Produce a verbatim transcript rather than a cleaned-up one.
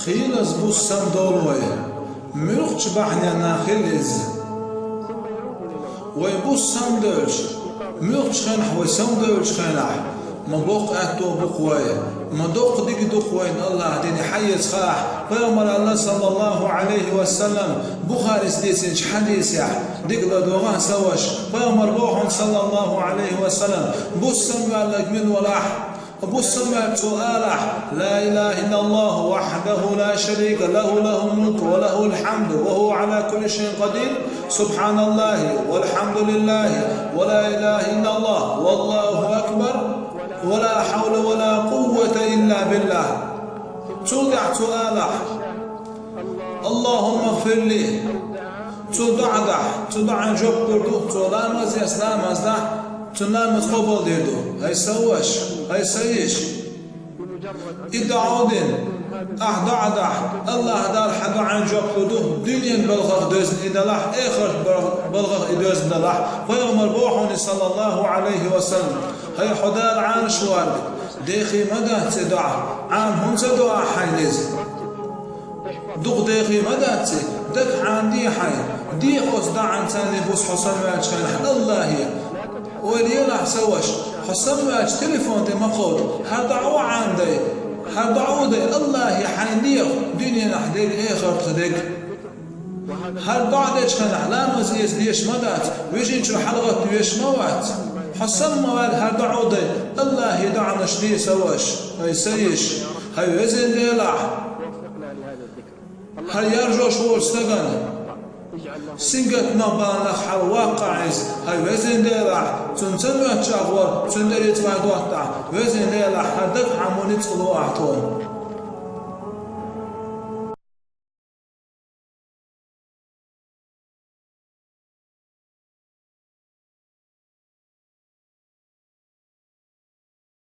Хийлаза бус самадовла вай, муьлххачу бахьаненна хила иза. Вай бус самадевлча, муьлххачу хенахь вай самадевллачу хенахь, ма боккха аьтто бу-кх вай, ма доккха дика ду-кх вайна АллахӀа дина хьаэца хаахь. Пайхамара аьлла, саллаллахӀу Ӏалайхи ва саллам, Бухарис дийцинчу хьадисехь, дика ладогӀа сан ваша, Пайхамара боху хьуна, саллаллахӀу Ӏалайхи ва саллам, бус самаваьлларг мила валахь, бус самаваьлларг цо алахь: «Ла илаха иллаллахӀу вахьдахӀу ла шарика лахӀу, лахӀул мулку ва лахӀул хьамду ва хӀува Ӏала кулли шайин къадир. СубхьаналлахӀи валхьамдулиллахӀи ва ла илаха иллаллахӀу валлахӀу акбар, ва ла хьавла ва ла къуввата илла биллахӀ». Цул тӀаьхьа цо алахь: «АллахӀумма гӀфирли». Цу доӀа дахь, цу доӀан жоп лур ду, цо ламаз эцна, ламаз дахь, цуьнан ламаз къобалдийр ду. ХӀай сан ваша, хӀай сан йиша, и доӀа дина, ахь доӀа дахь, АллахӀ Дала хьан доӀан жоп лур ду, дуьненан балхах доьзна и далахь, эхартан балхах и доьзна далахь. Пайхамара боху хьуна, саллаллахӀу Ӏалайхи ва саллам: «ХӀай хьо Дала Ӏанаш варг, дехий ма дац и доӀа, Ӏан хӀунда ца до ахь хьайна иза? Дукха дехий ма дац и, дага Ӏан де хьайна, деха оцу доӀанца бус хьо самаваьллачу хенахь АллахӀе». Ойла елахь, сан ваша, хьо самаваьлча телефон тӀе ма кховда, хӀара доӀа Ӏан дай, хӀара доӀа дай, АллахӀе хьайна деха, дуьненахь дерг, эхартахь дерг. ХӀара доӀа дечу хенахь ламаз эца дезаш ма дац, вижинчух хьалагӀатта везаш ма вац. Хьо самаваьлла хӀара доӀа дай, АллахӀе доӀанаш де, сан ваша, хӀай сан йиша, хӀай везан Делахь, хӀара яржош волчу стагана сингаттамах бала нах хьала ваккха Ӏа иза, хӀай везан Делахь, цунна ца моьттуш агӀор, цуьнан тӀе рицкъа доттахь, везан Делахь, хӀара дага Ӏан муьлхха ницкъ ло ахь тхуна.